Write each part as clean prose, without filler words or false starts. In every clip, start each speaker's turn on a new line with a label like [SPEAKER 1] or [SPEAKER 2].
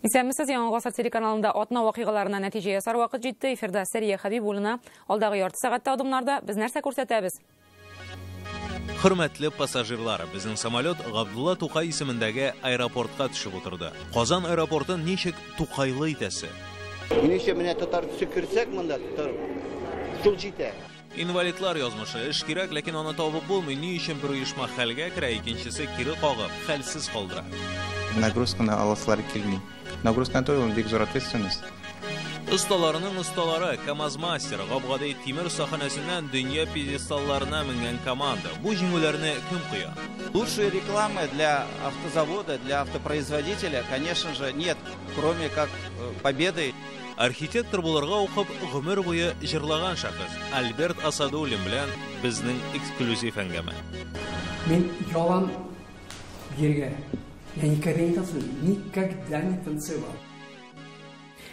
[SPEAKER 1] Исәнмесез, Яңа Гасыр телеканалында атна вакыйгаларына нәтиҗә ясар вакыт җитте. Эфирда Сәрия Хәбибуллина. Алдагы ярты сәгатьтә адымнарда без нәрсә күрсәтәбез?
[SPEAKER 2] Хөрмәтле пассажирлар, безнең самолет Габдулла Тукай исемендәге аэропортка төшеп утырды. Казан аэропортын ничек Тукайлы итәсе?
[SPEAKER 3] Ничә менә татар төсе керсәк монда, татар шул җитә.
[SPEAKER 2] Инвалидлар язмышы эш кирәк, ләкин аны табып булмый. Ни өчен бер оешма хәлгә керә, икенчесе кире кагып, хәлсез калдыра?
[SPEAKER 4] Нагрузканы аласылар килми. Нагрузка то ул бик зур ответственность.
[SPEAKER 2] Осталарының осталары КАМАЗ-мастер, гап-гади тимер остаханәсеннән дөнья пьедесталларына менгән команда. Бу җиңүләрне кем коя?
[SPEAKER 5] Лучшей рекламы для автозавода, для автопроизводителя, конечно же, нет, кроме как победы.
[SPEAKER 2] Архитектор булырга укып, гомер буе җырлаган шәхес Альберт Асадуллин белән безнең эксклюзив әңгәмә.
[SPEAKER 6] Мин ялан биргә. Я никогда не танцую, никогда не танцевал.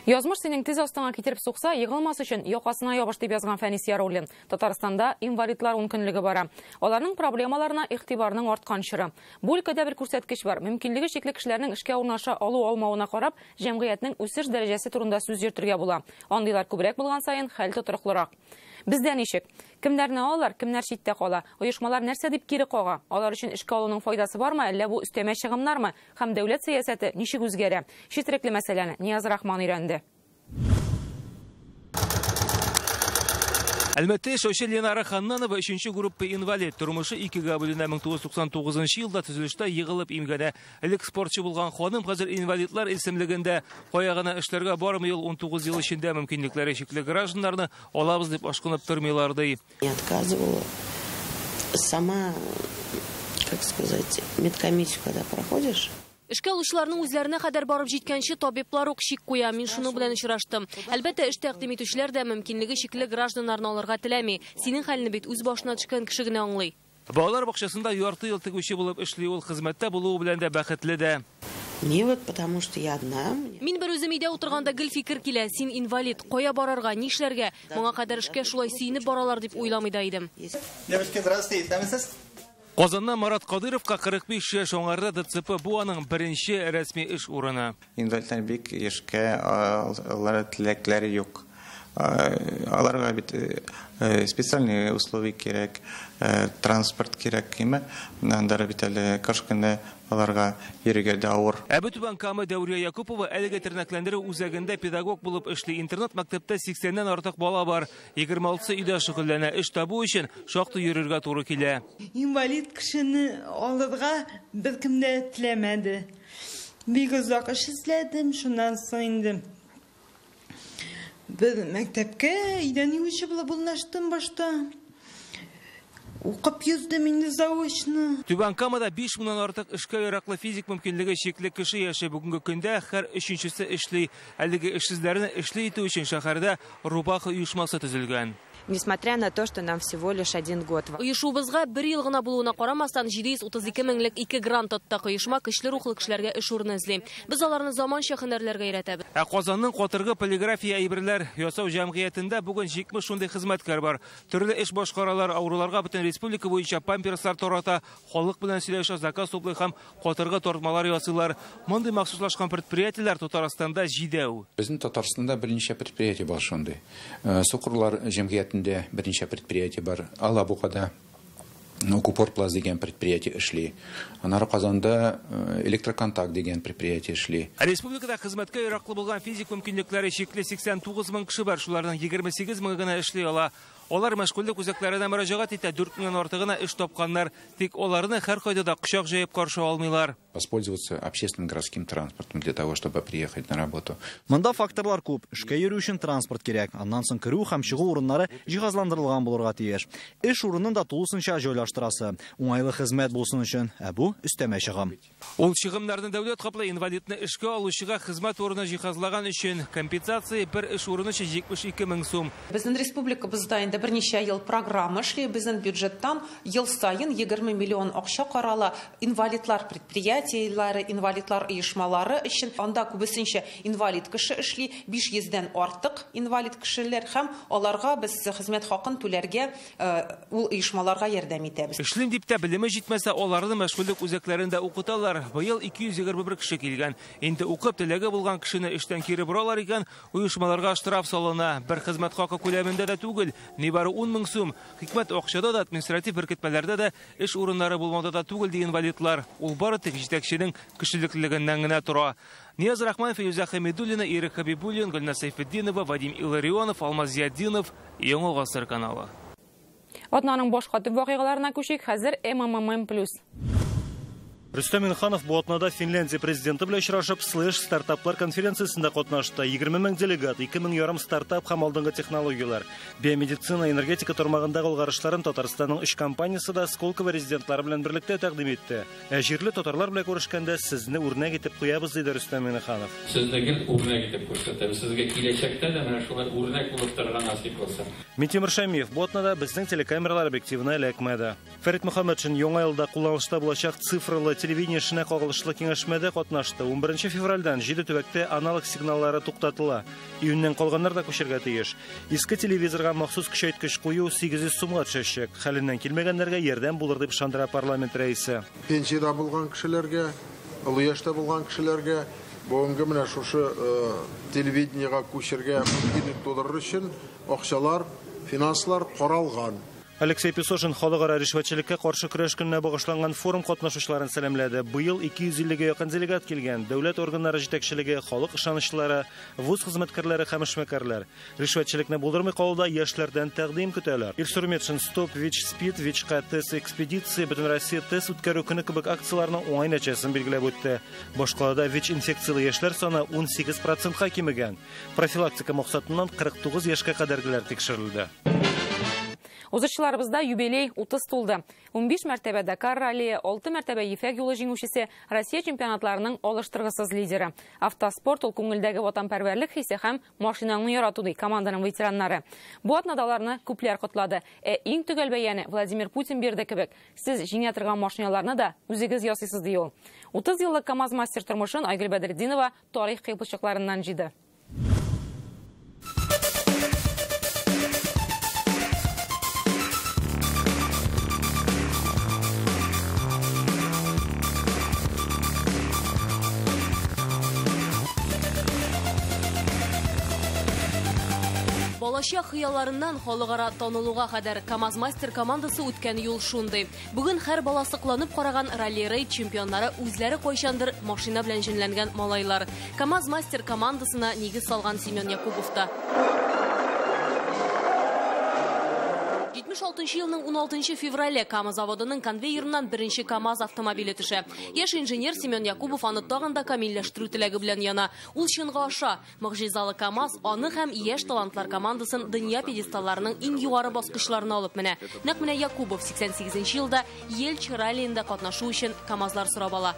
[SPEAKER 1] Язмыш синең тез астыңа китереп сукса, егылмас өчен якасына ябыш дип язган Фәнис Яруллин. Татарстанда инвалидлар ункөнлеге бара. Аларның проблемаларына игътибарның арткан чоры. Бу өлкәдә бер күрсәткеч бар. Мөмкинлеге чикле кешеләрнең эшкә урнаша алу-алмавына карап, җәмгыятьнең үсеш дәрәҗәсе турында сүз йөртергә була. Андыйлар күбрәк булган саен хәл тотрыклырак. Бездә ничек? Кемнәрне алалар, кемнәр читтә кала? Оешмалар нәрсә дип кире кага? Алар өчен эшкә алуның файдасы бармы, әллә бу өстәмә чыгымнармы? Һәм дәүләт сәясәте ничек үзгәрә? Четерекле мәсьәләне Нияз Рахман өйрәнде.
[SPEAKER 7] Әлмәттә яшәүче Ленара Ханнанова 3нче группа инвалид. Тормышы 2-гә бүленә. 1999 елда төзелештә егылып имгәнә. Элек спортчы булган ханым хәзер инвалидлар исемлегендә. Кая гына эшләргә бармый ул 19 ел эчендә мөмкинлекләре чикле гражданнарны алабыз дип ашкынып тормыйлар ди.
[SPEAKER 8] Не отказывала. Сама, как сказать, медкомиссию, когда проходишь.
[SPEAKER 9] Эшкә алучыларның үзләренә кадәр барып җиткәнче табиблар ук шик куя. Мин шуның белән очраштым. Әлбәттә, эш тәкъдим итүчеләр дә мөмкинлеге чикле гражданнарны алырга теләми. Синең хәлне бит үз башына төшкән кеше генә аңлый.
[SPEAKER 7] Балалар бакчасында ярты ел тегүче булып эшли ул, хезмәттә булуы белән дә бәхетле дә.
[SPEAKER 8] Мне вот потому что я одна.
[SPEAKER 9] Мин бер үзем өйдә утырганда гел фикер килә. Син инвалид, кая барырга, нишләргә? Моңа кадәр эшкә шулай сөенеп баралар дип уйламый да идем.
[SPEAKER 10] Девушки, здравствуйте, исәнмесез?
[SPEAKER 7] Казаннан Марат Кадыровка 45 яшь, аңарда ДЦП бу аның беренче рәсми эш урыны.
[SPEAKER 4] Инвалидлар бик эшкә алар теләкләре юк. Аларга бит специальные условия кирәк, транспорт кирәк, киме? Андары бит әле кыш көне аларга йөрергә дә авыр.
[SPEAKER 7] Ә бу Түбән Кама Дәүрия Якупова әлеге тернәкләндерү үзәгендә педагог булып эшли. Интернат мәктәптә 80-нән артык бала бар. 26-сы өйдә шөгыльләнә. Эш табу өчен шактый йөрергә туры килә.
[SPEAKER 11] Инвалид кешене алырга беркем дә теләмәде. Бик озак эш эзләдем, шуннан соң инде бер мәктәпкә өйдән юучы булып урнаштым башта. Укып йөрдем инде заочно.
[SPEAKER 7] Түбән Камада 5 меңнән артык эшкә яраклы физик мөмкинлеге чикле кеше яши. Бүгенге көндә һәр өченчесе эшли. Әлеге эшсезләрне эшле итү өчен шәһәрдә Рубаха оешмасы төзелгән.
[SPEAKER 12] Несмотря на то, что нам всего лишь 1 год.
[SPEAKER 9] Оешуыбызга бер ел гына булуына карамастан 732 меңлек 2 грант тоттык. Оешма көчле рухлы кешеләргә эш урыны эзли. Без аларны заманча һөнәрләргә өйрәтәбез.
[SPEAKER 7] Ә Казанның катыргы полиграфия әйберләр ясау җәмгыятендә бүген 70 шундый хезмәткәр бар. Төрле эш башкаралар, авыруларга бөтен республика буенча памперслар тарата, халык белән сөйләшә, заказ туплый һәм катыргы тартмалар ясыйлар. Мондый махсуслашкан предприятиеләр Татарстанда 7.
[SPEAKER 13] Безнең Татарстанда берничә предприятие бар шундый. Сукырлар җәмгыятендә берничә предприятие бар. Алабугада Купорпласт дигән предприятие эшли. Аннары Казанда Электроконтакт дигән предприятие эшли.
[SPEAKER 7] Республикада хезмәткә яраклы булган физик мөмкинлекләре чикле 89 мең кеше бар. Шуларның 28 меңе генә эшли ала. Алар мәшгульлек үзәкләренә мөрәҗәгать итә, 4 меңнән артыгына эш тапканнар. Тик аларны һәркайда да кочак җәеп каршы алмыйлар.
[SPEAKER 13] Воспользоваться общественным городским транспортом для того, чтобы приехать на работу.
[SPEAKER 14] Монда факторлар күп. Эшкә йөрү өчен транспорт кирәк. Аннан соң керү һәм чыгу урыннары җиһазландырылган булырга тиеш. Эш урынын да тулысынча җайлаштырасы. Уңайлы хезмәт булсын өчен, ә бу өстәмә чыгым.
[SPEAKER 7] Ул чыгымнарны дәүләт каплый. Инвалидны эшкә алучыга хезмәт урыны җиһазлаган өчен компенсация бер эш урыны өчен 72 мең сум.
[SPEAKER 15] Безнең республикабызда инде Инде берничә ел программа эшли, безнең бюджеттан ел саен 20 миллион акча карала инвалидлар предприятиеләре, инвалидлар оешмалары өчен. Анда күбесенчә инвалид кеше эшли, 500дән артык инвалид кешеләр һәм аларга без хезмәт хакын түләргә ул оешмаларга ярдәм итәбез.
[SPEAKER 7] Эшлим дип тә белеме җитмәсә, аларны мәшгульлек үзәкләрендә укыталар. Быел 221 кеше килгән. Инде укып теләге булган кешене эштән кире боралар икән, оешмаларга штраф салына. Бер хезмәт хакы күләмендә дә түгел, нибары 10 мең сум. Хикмәт акчада да, административ беркетмәләрдә дә эш урыннары булмауда да түгел ди инвалидлар. Ул бары тик җитәкченең кешелеклелегеннән генә тора. Нияз Рахманов, Илюза Хамидуллина, Ирек Хабибуллин, Гөлназ Сәйфетдинова, Вадим Илларионов, Алмаз Зиятдинов, Яңа Гасыр каналы.
[SPEAKER 1] Атнаның башка төп вакыйгаларына күчик. Хәзер МММ+.
[SPEAKER 16] Рөстәм Миңнеханов бу атнада Финляндия президенты белән очрашып, Slash стартаплар конференциясендә катнашты. 20 мең делегат, 2500 стартап һәм алдынгы технологияләр. Биомедицина, энергетика тармагындагы алгарышларын Татарстанның 3 компаниясе дә Сколково резидентлары белән берлектә тәкъдим итте. Ә җирле татарлар белән күрешкәндә сезне үрнәк итеп куябыз, диде Рөстәм Миңнеханов.
[SPEAKER 17] Сезне гел үрнәк итеп күрсәтәбез. Сезгә киләчәктә дә менә шулай үрнәк булып торырга насыйп булсын.
[SPEAKER 16] Минтимер Шәймиев бу атнада безнең телекамералар объективына эләкмәде. Фәрит Мөхәммәтшин яңа елда кулланылышта булачак цифрлы телевидение эшенә кагылышлы киңәшмәдә катнашты. 11 февральдән 7 төбәктә аналог сигналлары туктатыла. Июньнән калганнар да күчәргә тиеш. Иске телевизорга махсус көчәйткеч кую 800 сумга төшәчәк. Хәленнән килмәгәннәргә ярдәм булыр дип ышандыра парламент рәисе.
[SPEAKER 18] Пенсиядә булган кешеләргә, олы яшьтә булган кешеләргә бүгенге менә шушы телевидениегә күчәргә мөмкинлек тудырыр өчен акчалар, финанслар каралган.
[SPEAKER 16] Алексей Песошин халыкара ришвәтчелеккә каршы көрәш көненә багышланган форум катнашучыларын сәламләде. Быел 250гә якын делегат килгән. Дәүләт органнары җитәкчелеге, халык ышанычлары, вуз хезмәткәрләре һәм эшмәкәрләр. Ришвәтчелекне булдырмый калуда яшьләрдән тәкъдим көтәләр. Илсур Метшин Стоп ВИЧ СПИД, ВИЧка тест экспедиция, Бөтенроссия тест үткәрү көне кебек акцияләрнең уңай нәтиҗәсен билгеләп үтте. Башкалада ВИЧ инфекцияле яшьләр саны 18%ка кимегән. Профилактика максатыннан 49 яшькә кадәргеләр тикшерелде.
[SPEAKER 1] Узышчыларыбызда юбилей 30 тулды. 15 мәртәбә Дакар раллие, 6 мәртәбә Ефәк юлы җиңүчесе, Россия чемпионатларының алыштыргысыз лидеры. Автоспорт ул күңелдәге ватанпәрвәрлек хисе һәм машинаңны ярату ди команданың ветераннары. Бу атнада аларны күпләр котлады. Ә иң төгәл бәяне Владимир Путин бирде кебек. Сез җиңә торган машиналарны да үзегез ясыйсыз ди ул. 30 еллык КАМАЗ-мастер тормышын Айгөл Бәдретдинова тарих кыйпылчыкларыннан җыйды.
[SPEAKER 9] Балачак хыялларыннан халыкара танылуга кадәр КАМАЗ-мастер командасы үткән юл шундый. Бүген һәр бала сокланып караган ралли-рейд чемпионнары үзләре кайчандыр машина белән җенләнгән малайлар. КАМАЗ-мастер командасына нигез салган Семен Якубов та. 76 елның 16 феврале КАМАЗ заводының конвейерыннан беренче КАМАЗ автомобиле төшә. Яшь инженер Семен Якубов аны тагын да камилләштерү теләге белән яна. Ул чынга аша. Могҗизалы КАМАЗ аны һәм яшь талантлар командасын дөнья пьедесталларының иң югары баскычларына алып менә. Нәкъ менә Якубов 88 елда Ельч раллиенда катнашу өчен КАМАЗлар сорап ала.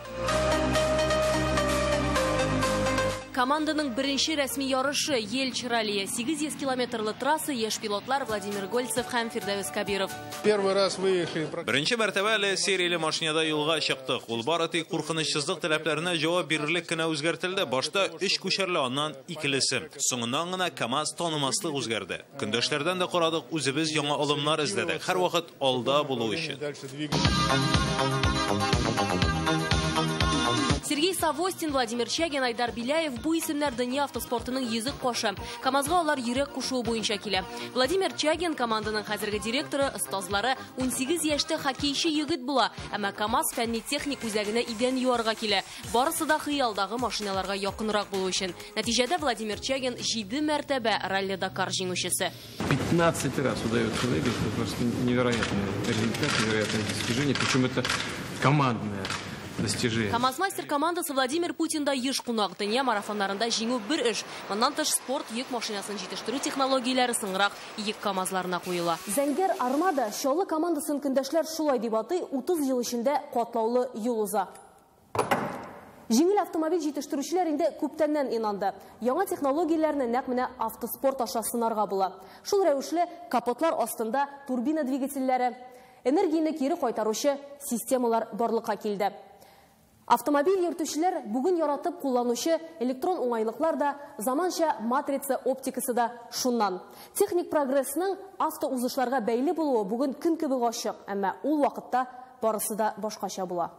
[SPEAKER 9] Команданың беренче рәсми ярышы Ельч раллие. 800 километрлы трасса, яшь пилотлар Владимир Гольцев һәм Фирдәвес Кабиров.
[SPEAKER 19] Первый раз выехали.
[SPEAKER 2] Беренче мәртәбә әле серияле машинада юлга чыктык. Ул бары тик куркынычсызлык таләпләренә җавап бирерлек кенә үзгәртелде. Башта 3 күчәрле, аннан икелесе. Соңыннан гына КАМАЗ танымаслык үзгәрде. Көндәшләрдән дә карадык, үзебез яңа алымнар эзләдек. Һәрвакыт алда булу өчен.
[SPEAKER 9] Сергей Савостин, Владимир Чагин, Айдар Беляев бу исемнәр дөнья автоспортының йөзек кашы. КАМАЗга алар йөрәк кушуы буенча килә. Владимир Чагин команданың хәзерге директоры, остазлары 18 яшьтә хоккейчы егет була, әмма КАМАЗ фәнни-техник үзәгенә идән юарга килә. Барысы да хыялдагы машиналарга якынрак булу өчен. Нәтиҗәдә Владимир Чагин 7 мәртәбә ралли Дакар җиңүчесе.
[SPEAKER 20] 15 раз удается выиграть, это просто невероятный результат, невероятное достижение, причем это командное достижение.
[SPEAKER 9] КАМАЗ-мастер командасы Владимир Путин да еш кунак. Дөнья марафоннарында җиңү бер эш. Моннан тыш спорт йөк машинасын җитештерү технологияләре соңрак йөк КАМАЗларына куела. Зәңгәр Армада Чаллы командасын көндәшләр шулай дип атый, 30 ел эчендә катлаулы юл уза. Җиңел автомобиль җитештерүчеләр инде күптәннән инанды. Яңа технологияләрне нәкъ менә автоспорт аша сынарга була. Шул рәвешле капотлар астында турбина двигательләре, энергияне кире кайтаручы системалар барлыкка килде. Автомобиль йөртүчеләр бүген яратып кулланучы электрон уңайлыклар да, заманча матрица оптикасы да шуннан. Техник прогрессның автоузышларга бәйле булуы бүген көн кебек ачык, әмма ул вакытта барысы да башкача була.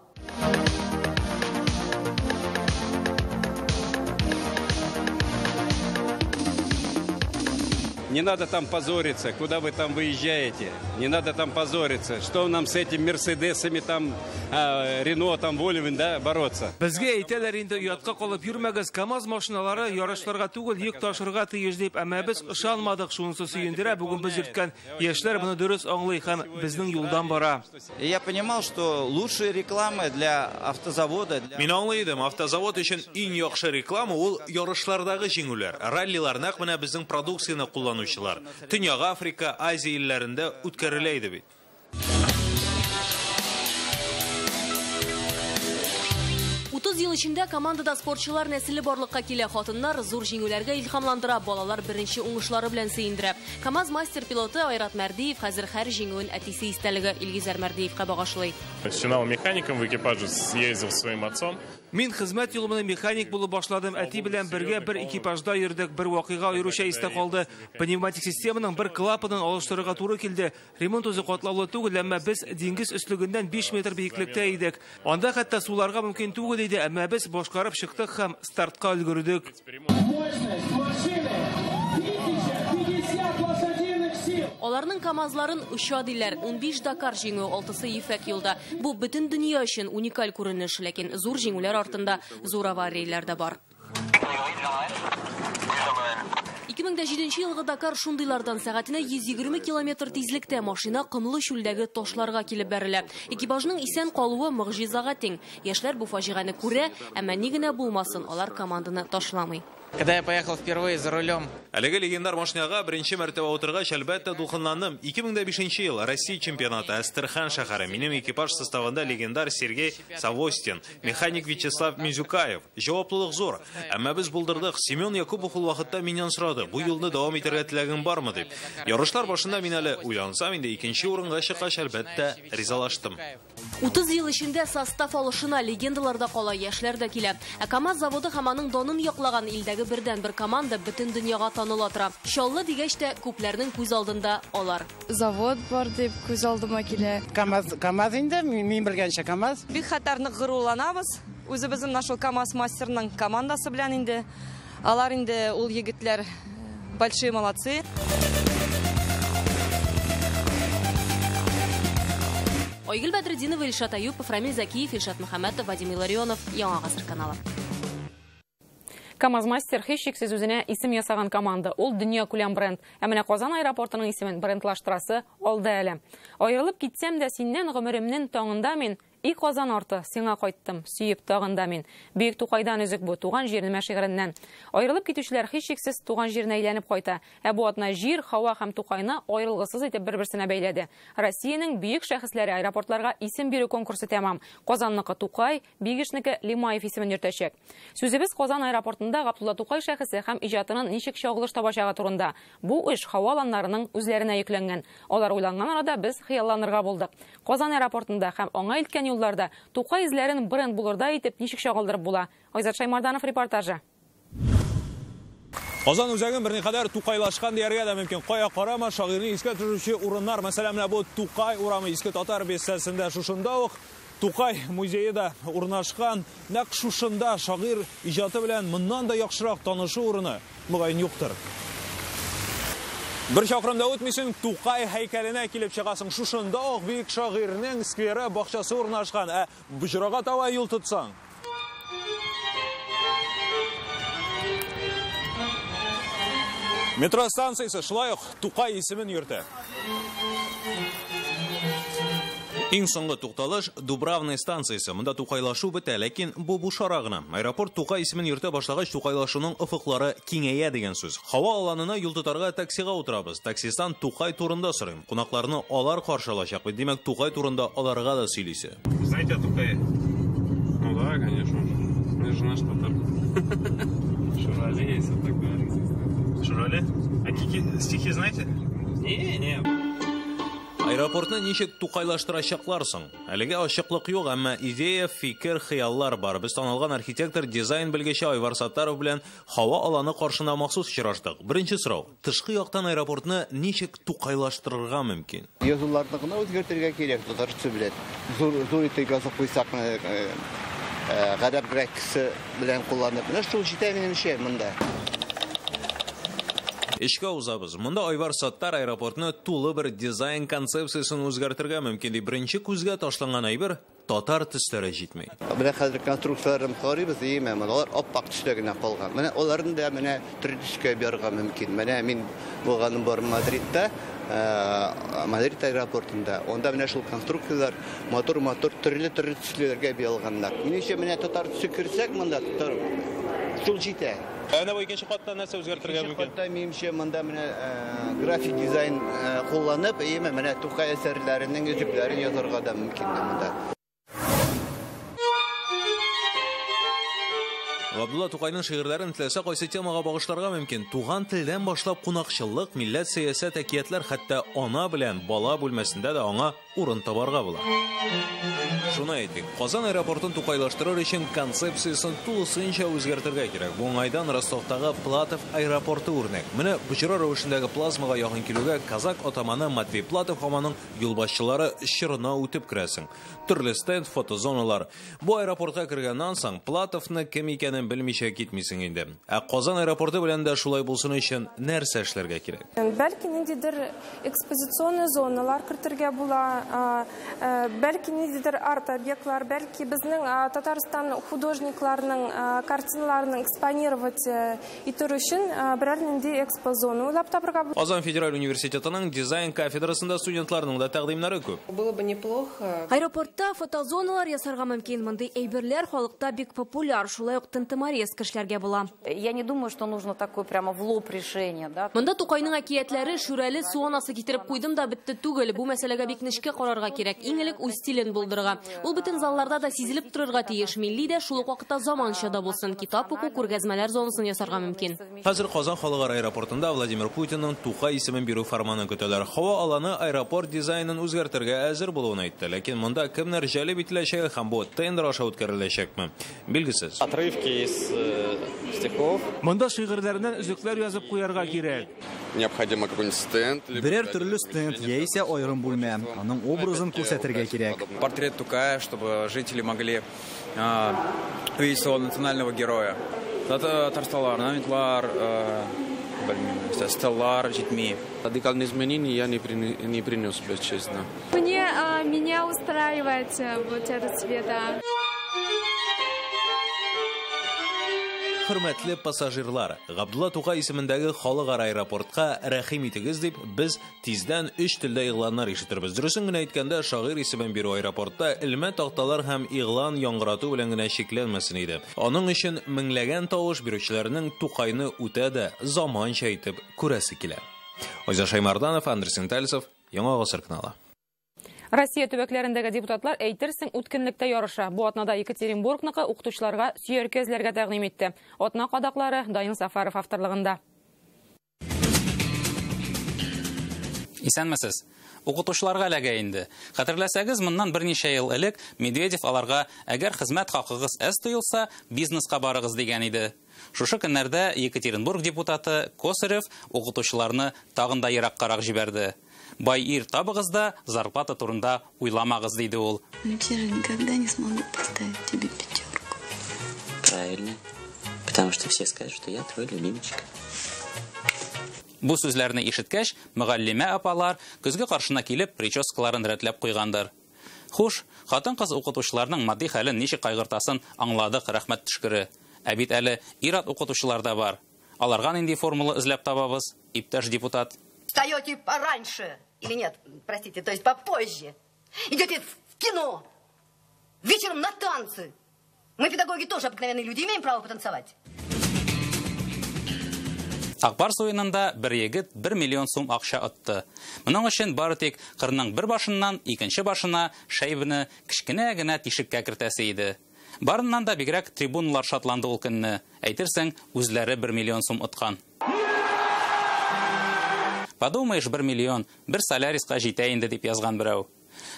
[SPEAKER 19] Не надо там позориться, куда вы там выезжаете. Не надо там позориться. Что нам с этими Мерседесами, там, Рено, там, Вольво, да, бороться?
[SPEAKER 7] Безгә әйтәләр инде, оятка калып йөрмәгез, КАМАЗ машиналары ярышларга түгел, йөк ташырга тиеш дип, әмма без ышанмадык, шунысы сөендерә, бүген без йөрткән яшьләр моны дөрес аңлый һәм безнең юлдан бара.
[SPEAKER 5] И я понимал, что лучшая реклама для автозавода, для...
[SPEAKER 2] Мин аңлый идем, автозавод өчен иң яхшы реклама ул ярышлардагы җиңүләр. Раллилар нәкъ менә безнең продукцияне куллану. Төньяк Африка, Азия илләрендә үткәрелә иде бит.
[SPEAKER 9] 30 ел эчендә командада спортчылар нәселе барлыкка килә. Хатыннар зур җиңүләргә илһамландыра, балалар беренче уңышлары белән сөендерә. КАМАЗ мастер пилоты Айрат Мәрдиев хәзер һәр җиңүен әтисе истәлеге Илгизәр Мәрдиевка багышлый.
[SPEAKER 21] Начинал механиком в экипаже, съездил с своим отцом.
[SPEAKER 7] Мин хезмәт юлымны механик булып башладым. Әти белән бергә бер экипажда йөрдек. Бер вакыйга аеруча истә калды. Пневматик системаның бер клапанын алыштырырга туры килде. Ремонт үзе катлаулы түгел, әмма без диңгез өслегеннән 5 метр биеклектә идек. Анда хәтта суларга мөмкин түгел иде, әмма без башкарып чыктык һәм стартка өлгердек.
[SPEAKER 9] Аларның КАМАЗларын оча диләр. 15 Дакар җиңү, 6-сы ефәк юлда. Бу бөтен дөнья өчен уникаль күренеш, ләкин зур җиңүләр артында зур аварияләр дә бар. 2007 елгы Дакар шундыйлардан сәгатенә 120 километр тизлектә машина комлы чүлдәге ташларга килеп бәрелә. Экипажның исән калуы могҗизага тиң. Яшьләр бу фаҗигане күрә, әмма ни генә булмасын, алар команданы ташламый.
[SPEAKER 22] Когда я поехал впервые за рулем.
[SPEAKER 2] Әлеге легендар машинага беренче мәртәбә утыргач, әлбәттә, дулкынландым. 2005 ел Россия чемпионаты, Әстерхан шәһәре. Минем экипаж составында легендар Сергей Савостин, механик Вячеслав Мизюкаев. Җаваплылык зур. Әмма без булдырдык. Семен Якубов ул вакытта миннән сорады: "Бу юлны дәвам итәргә теләгең бармы?" дип. Ярышлар башында мин әле уйлансам, инде икенче урынга чыккач, әлбәттә, ризалаштым.
[SPEAKER 9] 30 ел эчендә состав алышына легендалар да кала, яшьләр дә килә. Ә КАМАЗ заводы һәм аның данын яклаган илдәге бердән-бер команда бөтен дөньяга таныла тора. Чаллы дигәч тә күпләрнең күз алдында алар.
[SPEAKER 23] Завод бар дип күз алдыма килә.
[SPEAKER 24] КАМАЗ, КАМАЗ инде, мин белгәнчә КАМАЗ.
[SPEAKER 25] Бик хәтәр нык горурланабыз. Үзебезнең менә шул КАМАЗ мастерның командасы белән инде. Алар инде ул егетләр большие молодцы.
[SPEAKER 9] Айгөл Бәдретдинова, Илшат Аюпов, Рамиль Закиев, Илшат Мөхәммәтов, Вадим Илларионов, Яңа Гасыр каналы.
[SPEAKER 1] КАМАЗ-мастер һичшиксез үзенә исем ясаган команда. Ул дөнья күләм бренд. Ә менә Казан аэропортының исемен брендлаштырасы алда әле. Аерылып китсәм дә синнән гомеремнең таңында мин, и Казан арты, сиңа кайттым, сөеп тагында мин. Бөек Тукайдан өзек бу, туган җирнең шигыреннән. Аерылып китүчеләр һичшиксез туган җиренә әйләнеп кайта. Ә бу атна җир, һава һәм Тукайны аерылгысыз итеп бер-берсенә бәйләде. Россиянең бөек шәхесләре аэропортларга исем бирү конкурсы тәмам. Казанныкы Тукай, Бигешнеке Лимаев исемен йөртәчәк. Сүзебез Казан аэропортында Габдулла Тукай шәхесе һәм иҗатының ничек чагылыш табачагы турында. Бу эш һава аланнарының үзләренә йөкләнгән. Алар уйланган арада без хыялланырга булдык. Казан аэропортында һәм аңа илткән юлларда Тукай эзләрен бренд булырдай итеп ничек чагылдырып була? Айзат Шаймарданов репортажы.
[SPEAKER 26] Казан үзәген берникадәр Тукайлашкан дияргә дә мөмкин. Кая карама шагыйрьне искә төшерүче урыннар. Мәсәлән, менә бу Тукай урамы Иске Татар бистәсендә шушында ук Тукай музее да урнашкан. Нәкъ шушында шагыйрь иҗаты белән моннан да яхшырак танышу урыны мөгаен юктыр. Бер чакрым да үтмисең, Тукай һәйкәленә килеп чыгасың. Шушында ук бөек шагыйрьнең скверы, бакчасы урнашкан. Ә Боҗрага таба юл тотсаң, метро станциясе шулай ук Тукай исемен йөртә.
[SPEAKER 2] Иң соңгы тукталыш Дубравная станциясе. Монда Тукайлашу бетә, ләкин бу бушара гына. Аэропорт Тукай исемен йөртә башлагач, Тукайлашуның офыклары киңәя дигән сүз. Һава аланына юл тотарга таксига утырабыз. Таксисттан Тукай турында сорыйм. Кунакларны алар каршы алачак. Димәк, Тукай турында аларга да сөйлисе.
[SPEAKER 20] Знаете о Тукае? Ну да, конечно.
[SPEAKER 21] наш татар. Шурале и все такое.
[SPEAKER 16] Шурале? А какие стихи знаете?
[SPEAKER 21] Не.
[SPEAKER 2] Аэропортны ничек тукайлаштырачаклар соң? Әлегә ачыклык юк, әмма идея, фикер, хыяллар бар. Без танылган архитектор, дизайн белгече Айвар Саттаров белән һава аланы каршында махсус очраштык. Беренче сорау: тышкы яктан аэропортны ничек тукайлаштырырга мөмкин?
[SPEAKER 3] Язуларны гына үзгәртергә кирәк, татарча белән. Зур итеп язып куйсак, гарәп графикасы белән кулланып. Менә шул җитә минемчә монда.
[SPEAKER 2] Эшкә узабыз. Монда Айвар Саттар аэропортны тулы бер дизайн концепциясен үзгәртергә мөмкин дип беренче күзгә ташланган әйбер татар төсләре җитми.
[SPEAKER 3] Менә хәзер конструкцияләрен карыйбыз, әйеме, алар ап-ак төстә генә калган. Менә аларны да менә төрле төскә буярга мөмкин. Менә мин булганым бар Мадридта, Мадрид аэропортында. Онда менә шул конструкцияләр матур-матур төрле-төрле төсләргә буялганнар. Минемчә, менә татар төсе керсәк монда татар шул җитә.
[SPEAKER 16] Әнә бу икенче катта нәрсә үзгәртергә мөмкин?
[SPEAKER 3] Икенче катта минемчә монда менә график дизайн кулланып, әйеме, менә Тукай әсәрләренең өзекләрен язарга да мөмкин монда.
[SPEAKER 2] Габдулла Тукайның шигырьләрен теләсә кайсы темага багышларга мөмкин. Туган телдән башлап кунакчыллык, милләт, сәясәт, әкиятләр, хәтта ана белән бала бүлмәсендә дә аңа урын табарга була. Шуны әйтик, Казан аэропортын тукайлаштырыр өчен концепциясен тулысынча үзгәртергә кирәк. Бу уңайдан Ростовтагы Платов аэропорты үрнәк. Менә боҗра рәвешендәге плазмага якын килүгә казак атаманы Матвей Платов һәм аның юлбашчылары чорына үтеп керәсең. Төрле стенд, фотозоналар. Бу аэропортка кергәннән соң Платовны кем икәнен белмичә китмисең инде. Ә Казан аэропорты белән дә шулай булсын өчен нәрсә эшләргә кирәк?
[SPEAKER 4] Бәлки ниндидер экспозиционный зоналар кертергә була, бәлки ниндидер арт-объектлар, бәлки безнең Татарстан художникларының картиналарын экспонировать итү өчен берәр нинди экспозона уйлап табырга була.
[SPEAKER 2] Казан федераль университетының дизайн кафедрасында студентларның да тәкъдимнәре күп.
[SPEAKER 6] Было бы неплохо.
[SPEAKER 9] Аэропортта фотозоналар ясарга мөмкин. Мондый әйберләр халыкта бик популяр, шулай ук тантамарез кешеләргә була.
[SPEAKER 8] Я не думаю, что нужно такое прямо в лоб решение, да.
[SPEAKER 9] Монда Тукайның әкиятләре, Шүрәле, су анасы китереп куйдым да бетте түгел. Бу мәсьәләгә бик нечкә карарга кирәк. Иң элек үз стилен булдырырга. Ул бөтен залларда да сизелеп торырга тиеш. Милли дә, шул ук вакытта заманча да булсын. Китап уку, күргәзмәләр зонасын ясарга мөмкин.
[SPEAKER 2] Хәзер Казан халыкара аэропортында Владимир Путинның Тукай исемен бирү фәрманын көтәләр. Һава аланы аэропорт дизайнын үзгәртергә әзер булуын әйтте. Ләкин монда кемнәр җәлеп ителәчәге һәм бу тендер аша үткәреләчәкме? Билгесез.
[SPEAKER 10] Отрывки из стихов.
[SPEAKER 7] Монда шигырьләреннән өзекләр язып куярга кирәк.
[SPEAKER 10] Необходимо какой-нибудь стенд.
[SPEAKER 14] Берәр төрле стенд яисә аерым бүлмә. Аның образын күрсәтергә кирәк.
[SPEAKER 10] Портрет Тукая, чтобы жители могли увидеть своего национального героя. Татарсталар, орнаментлар, стеллар җитми.
[SPEAKER 11] Радикальные изменения я не принес бы, честно.
[SPEAKER 23] Меня устраивает вот этот цвет, да.
[SPEAKER 2] Хөрмәтле пассажирлар, Габдулла Тукай исемендәге халыкара аэропортка рәхим итегез дип без тиздән 3 телдә игъланнар ишетербез. Дөресен генә әйткәндә, шагыйрь исемен бирү аэропортта элмә такталар һәм игълан яңгырату белән генә чикләнмәсен иде. Аның өчен меңләгән тавыш бирүчеләрнең Тукайны үтә дә заманча итеп күрәсе килә. Айза Шаймарданов, Андрей Сентальцев, Яңа Гасыр каналы.
[SPEAKER 1] Россия төбәкләрендәге депутатлар әйтерсең үткенлектә ярыша. Бу атнада Екатеринбургныкы укытучыларга сөяркә эзләргә тәкъдим итте. Атна кадаклары Данил Сафаров авторлыгында.
[SPEAKER 27] Исәнмесез. Укытучыларга эләгә инде. Хәтерләсәгез, моннан берничә ел элек Медведев аларга, әгәр хезмәт хакыгыз әз тоелса, бизнеска барыгыз дигән иде. Шушы көннәрдә Екатеринбург депутаты Косарев укытучыларны тагын да ераккарак җибәрде. Бай ир табыгыз да, зарплата турында уйламагыз, диде ул.
[SPEAKER 28] Но я же никогда не смогу поставить тебе пятерку.
[SPEAKER 29] Правильно. Потому что все скажут, что я твой любимчик.
[SPEAKER 27] Бу сүзләрне ишеткәч, мөгаллимә апалар көзгә каршына килеп прическаларын рәтләп куйгандыр. Хуш, хатын-кыз укытучыларның матди хәлен ничек кайгыртасын аңладык, рәхмәт төшкере. Ә бит әле ир-ат укытучылар да бар. Аларга нинди формула эзләп табабыз, иптәш депутат?
[SPEAKER 30] Встаете пораньше, или нет, простите, то есть попозже. Идете в кино, вечером на танцы. Мы, педагоги, тоже обыкновенные люди, имеем право потанцевать.
[SPEAKER 27] Акбарс уенында бер егет 1 миллион сум акча отты. Моның өчен бары тик кырның бер башыннан икенче башына шәйбене кечкенә генә тишеккә кертәсе иде. Барыннан да бигрәк трибуналар шатланды ул көнне. Әйтерсең, үзләре 1 миллион сум откан. Подумаешь, 1 миллион, бер Соляриска җитә инде, дип язган берәү.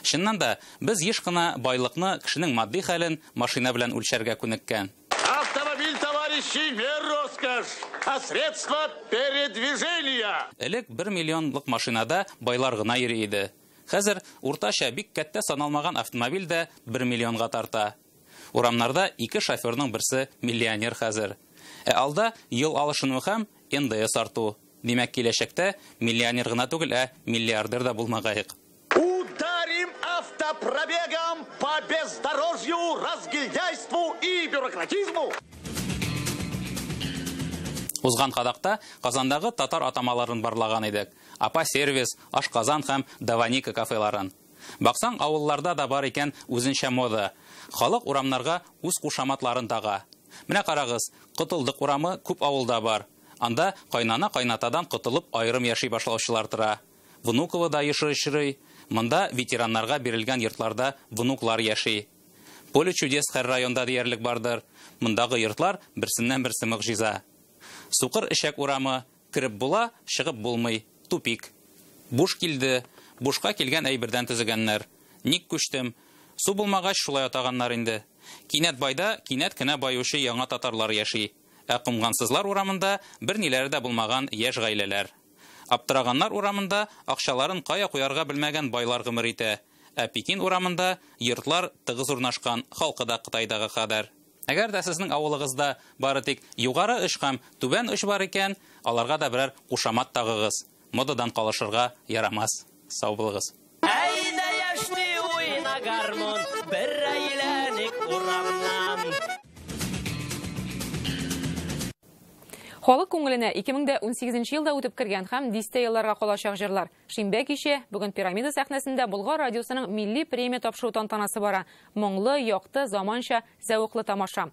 [SPEAKER 27] Чыннан да, без еш кына байлыкны, кешенең матди хәлен машина белән үлчәргә күнеккән.
[SPEAKER 5] Автомобиль, товарищи, не роскошь, а средство передвижения.
[SPEAKER 27] Элек 1 миллионлык машинада байлар гына йөри иде. Хәзер уртача бик кәттә саналмаган автомобиль дә 1 миллионга тарта. Урамнарда ике шоферның берсе миллионер хәзер. Ә алда ел алышыну һәм НДС арту. Димәк, киләчәктә миллионер гына түгел, ә миллиардер да булмагаек.
[SPEAKER 5] Ударим автопробегом по бездорожью, разгильдяйству и бюрократизму.
[SPEAKER 27] Узган кадакта Казандагы татар атамаларын барлаган идек. Апа сервис, Ашказан һәм Даваника кафеларын. Баксаң, авылларда да бар икән үзенчә мода. Халык урамнарга үз кушаматларын тага. Менә карагыз, Котылдык урамы күп авылда бар. Анда кайнана кайнатадан котылып аерым яши башлаучылар тора. Внуково да еш очрый. Монда ветераннарга бирелгән йортларда внуклар яши. Поле чудес һәр районда диярлек бардыр. Мондагы йортлар берсеннән берсе могҗиза. Сукыр эчәк урамы, кереп була, чыгып булмый. Тупик. Буш килде, бушка килгән әйбердән төзегәннәр. Ник күчтем? Су булмагач шулай атаганнар инде. Кинәт байда кинәт кенә баючы яңа татарлар яши. Ә Комгансызлар урамында бер ниләре дә булмаган яшь гаиләләр. Аптыраганнар урамында акчаларын кая куярга белмәгән байлар гомер итә. Ә Пекин урамында йортлар тыгыз урнашкан, халкы да Кытайдагы кадәр. Әгәр дә сезнең авылыгызда бары тик югары оч һәм түбән оч бар икән, аларга да берәр кушамат тагыгыз. Модадан калышырга ярамас. Сау булыгыз.
[SPEAKER 6] Әйдә яшьни уйна гармун, бер әйләник урамнан.
[SPEAKER 1] Халык күңеленә 2018 елда үтеп кергән һәм дистә елларга калачак җырлар. Шимбә киче бүген Пирамида сәхнәсендә Болгар радиосының милли премия тапшыру тантанасы бара. Моңлы, якты, заманча, зәвыклы тамаша.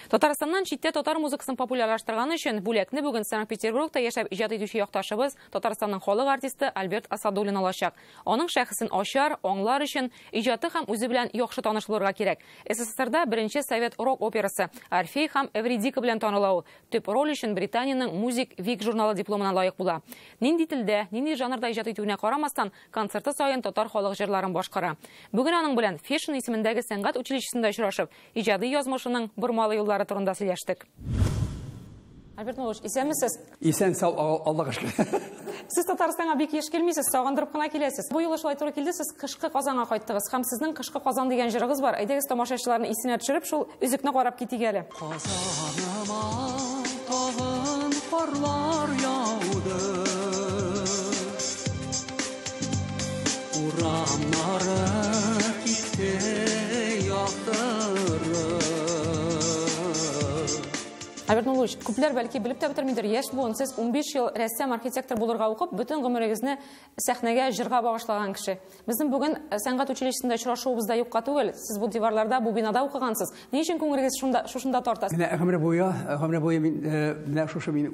[SPEAKER 1] Татарстаннан читтә татар музыкасын популярлаштырган өчен бүләкне бүген Санкт-Петербургта яшәп иҗат итүче якташыбыз, Татарстанның халык артисты Альберт Асадуллин алачак. Аның шәхесен ачар, аңлар өчен иҗаты һәм үзе белән яхшы таныш булырга кирәк. СССРда беренче совет рок-операсы Орфей һәм Эвридика белән таныла ул. Төп роль өчен Британиянең Music Week журналы дипломына лаек була. Нинди телдә, нинди жанрда иҗат итүенә карамастан, концерты саен татар халык җырларын башкара. Бүген аның белән Фешин исемендәге сәнгать училищесында очрашып, иҗади язмышының бормалы юллары турында сөйләштек. Альберт Муллович, исәнмесез?
[SPEAKER 12] Исән сау, Аллага шөкер.
[SPEAKER 1] Сез Татарстанга бик еш килмисез, сагындырып кына киләсез. Бу юлы шулай туры килде, сез Кышкы Казанга кайттыгыз һәм сезнең Кышкы Казан дигән җырыгыз бар. Әйдәгез тамашачыларны исенә төшереп, шул өзекне карап китик әле.
[SPEAKER 6] Казаныма тагын карлар яуды. Урамнары китте яктырып.
[SPEAKER 1] Альберт Муллович, күпләр бәлки белеп тә бетермидер, яшь буын, сез 15 ел рәссам, архитектор булырга укып, бөтен гомерегезне сәхнәгә, җырга багышлаган кеше. Безнең бүген сәнгать училищесында очрашуыбыз да юкка түгел. Сез бу диварларда, бу бинада укыгансыз. Ни өчен күңелегез шушында тарта?
[SPEAKER 12] Менә гомер буе мин менә шушы мин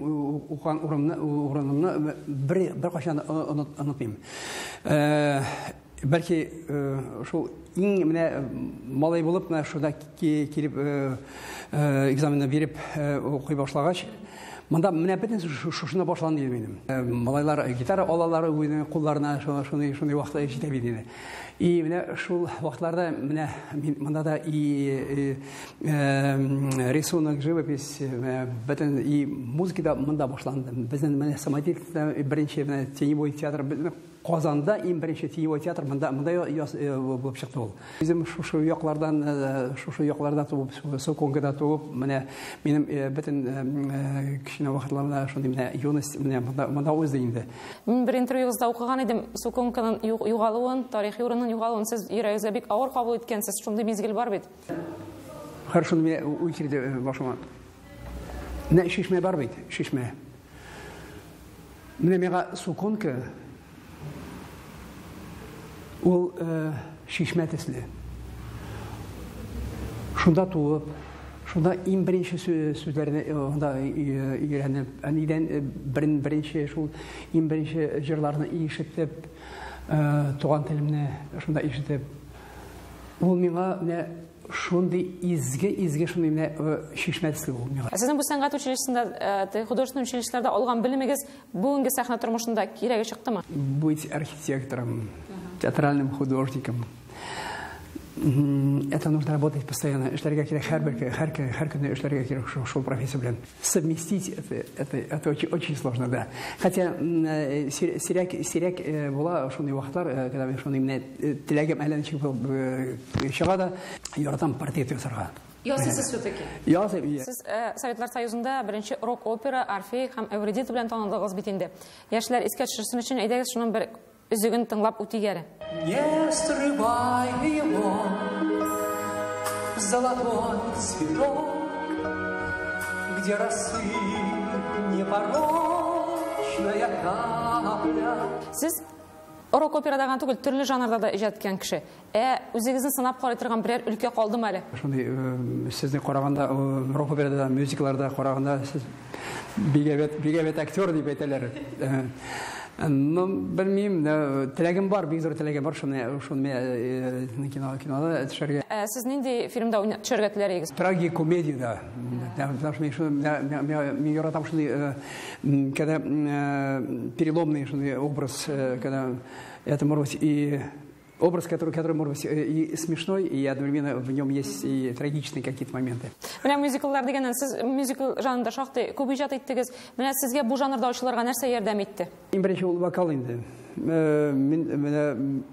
[SPEAKER 12] укыган урынымны бер кайчан онытмыйм. Бәлки шул иң менә малай булып менә шунда килеп экзаменны биреп укый башлагач, монда менә бөтен шушында башланды инде минем. Малайлар гитара алалар үзенең кулларына, шуны вакытта җитә бит инде. И менә шул вакытларда менә мин монда да и рисунок, живопись, бөтен и музыка да монда башланды. Безнең менә самодеятельность беренче менә теневой театр Казанда иң беренче теневой театр монда булып чыкты ул. Үзем шушы яклардан, шушы якларда туып, Соконгада туып, менә минем бөтен кечкенә вакытларымда шундый менә юность менә монда узды инде.
[SPEAKER 1] Мин бер интервьюгызда укыган идем, Соконканың югалуын, тарихи урынның югалуын сез йөрәгегезгә бик авыр кабул иткәнсез. Шундый мизгел бар бит.
[SPEAKER 12] Хәр шуны мин уй килде башыма. Менә чишмә бар бит, чишмә. Менә миңа Соконка ул чишмә төсле. Шунда туып, шунда иң беренче сүзләрне анда өйрәнеп, әнидән беренче шул иң беренче җырларны ишетеп, туган телемне шунда ишетеп, ул миңа менә шундый изге, изге шундый менә чишмә төсле ул миңа.
[SPEAKER 1] Ә сезнең бу сәнгать училищесында, художественный училищеларда алган белемегез бүгенге сәхнә тормышында кирәге чыктымы?
[SPEAKER 12] Быть архитектором, театральным художником. Это нужно работать постоянно. Эшләргә кирәк һәрбер һәр һәр көнне эшләргә кирәк шул профессия белән. Совместить это очень очень сложно, да. Хотя сирәк сирәк була шундый вакытлар, когда мин шундый менә теләгем әллә ничек булып чыга да, яратам портрет ясарга.
[SPEAKER 1] Ясыйсыз все-таки?
[SPEAKER 12] Ясыйм.
[SPEAKER 1] Сез Советлар Союзында беренче рок-опера Орфей һәм Эвридита белән танылдыгыз бит инде. Яшьләр искә төшерсен өчен, әйдәгез, шуның бер өзеген тыңлап үтик әле.
[SPEAKER 6] Не срывай его, золотой цветок, где росы непорочная капля.
[SPEAKER 1] Сез рок-операда гына түгел, төрле жанрда да иҗат иткән кеше. Ә үзегезне сынап карый торган берәр өлкә калдымы әле?
[SPEAKER 12] Шундый сезне караганда, рок-операда, мюзикларда караганда сез бик әйбәт, бик әйбәт актер дип әйтәләр. Ну, белмим, теләгем бар, бик зур теләгем бар, шуны шуны кино кинода төшәргә.
[SPEAKER 1] Сез нинди фильмда төшәргә теләр идегез?
[SPEAKER 12] Трагикомедия, да. Потому что мин яратам шундый, когда переломный шундый образ, когда это может быть и образ, который может быть и смешной, и одновременно в нем есть и трагичные какие-то моменты.
[SPEAKER 1] Менә мюзикллар дигәннән, сез мюзикл жанрында шактый күп иҗат иттегез. Менә сезгә бу жанрда ачылырга нәрсә ярдәм итте?
[SPEAKER 12] Иң беренче ул вокал инде. Мин менә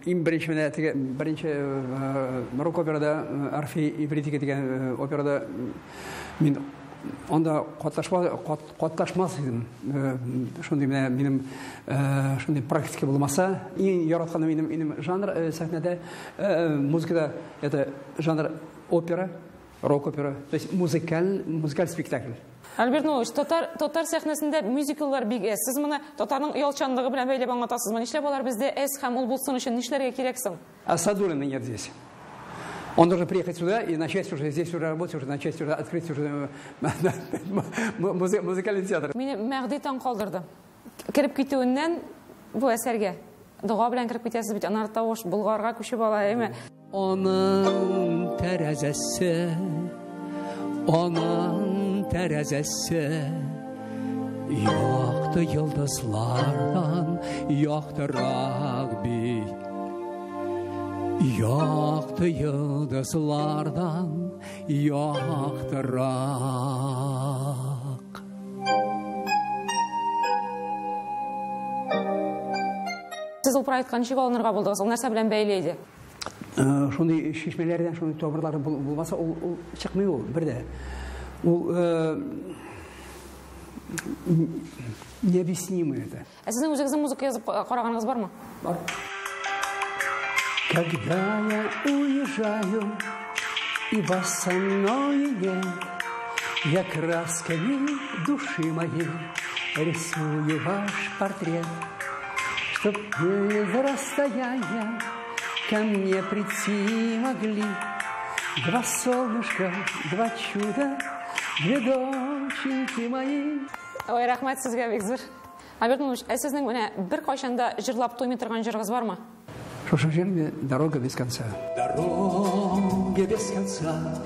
[SPEAKER 12] иң беренче менә теге беренче рок-операда Орфей Эвридика дигән операда мин анда катнашмас идем. Шундый менә минем шундый практика булмаса, иң яратканым минем жанр сәхнәдә, музыкада это жанр опера, рок-опера, то есть музыкаль спектакль.
[SPEAKER 1] Альберт Нуруллович, татар сәхнәсендә мюзикллар бик әз. Сез моны татарның оялчанлыгы белән бәйләп аңлатасызмы? Нишләп алар бездә әз һәм ул булсын өчен нишләргә кирәк соң?
[SPEAKER 12] А Садуллина нет здесь. Он должен приехать сюда и начать уже здесь уже работать, уже начать уже открыть уже музыкальный театр.
[SPEAKER 1] Мине Мәгъди таң калдырды. Кереп китүеннән бу әсәргә дога белән кереп китәсез бит, аннары тавыш Болгарга күчеп ала, әйме?
[SPEAKER 6] Аның тәрәзәсе, аның тәрәзәсе якты йолдызлардан яктырак бит. Якты йолдызлардан яктырак.
[SPEAKER 1] Сез ул проектка ничек алынырга булдыгыз? Ул нәрсә белән бәйле иде?
[SPEAKER 12] Шундый чишмәләрдән, шундый тамырлар булмаса, ул чыкмый ул бер дә. Ул необъяснимо это.
[SPEAKER 1] Ә сезнең үзегезнең музыка язып караганыгыз бармы?
[SPEAKER 12] Бар. Когда я уезжаю, и вас со мной нет, я красками души моей рисую ваш портрет, чтоб вы за расстояние ко мне прийти могли. Два солнышка, два чуда, две доченьки мои.
[SPEAKER 1] Ой, рәхмәт сезгә, бик зур. Альберт Нуруллович, ә сезнең менә бер кайчан да җырлап туймый торган җырыгыз бармы?
[SPEAKER 12] Шушы җыр «Дорога без конца».
[SPEAKER 6] Дорога без конца,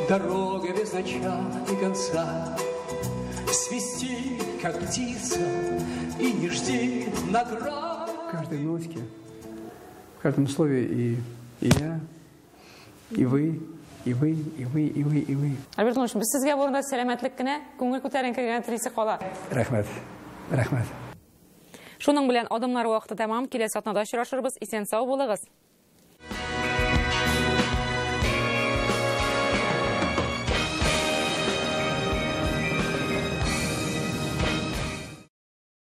[SPEAKER 6] дорога без начала и конца. Свисти, как птица, и не жди наград.
[SPEAKER 12] В каждой нотке, в каждом слове и я, и вы, и вы, и вы, и вы, и вы.
[SPEAKER 1] Альберт Нуруллович, без сезгә бу урында сәламәтлек кенә, күңел күтәренке генә телисе кала.
[SPEAKER 12] Рәхмәт, рәхмәт.
[SPEAKER 1] Шуның белән адымнар вакыты тәмам. Киләсе атнада очрашырбыз. Исән сау булыгыз.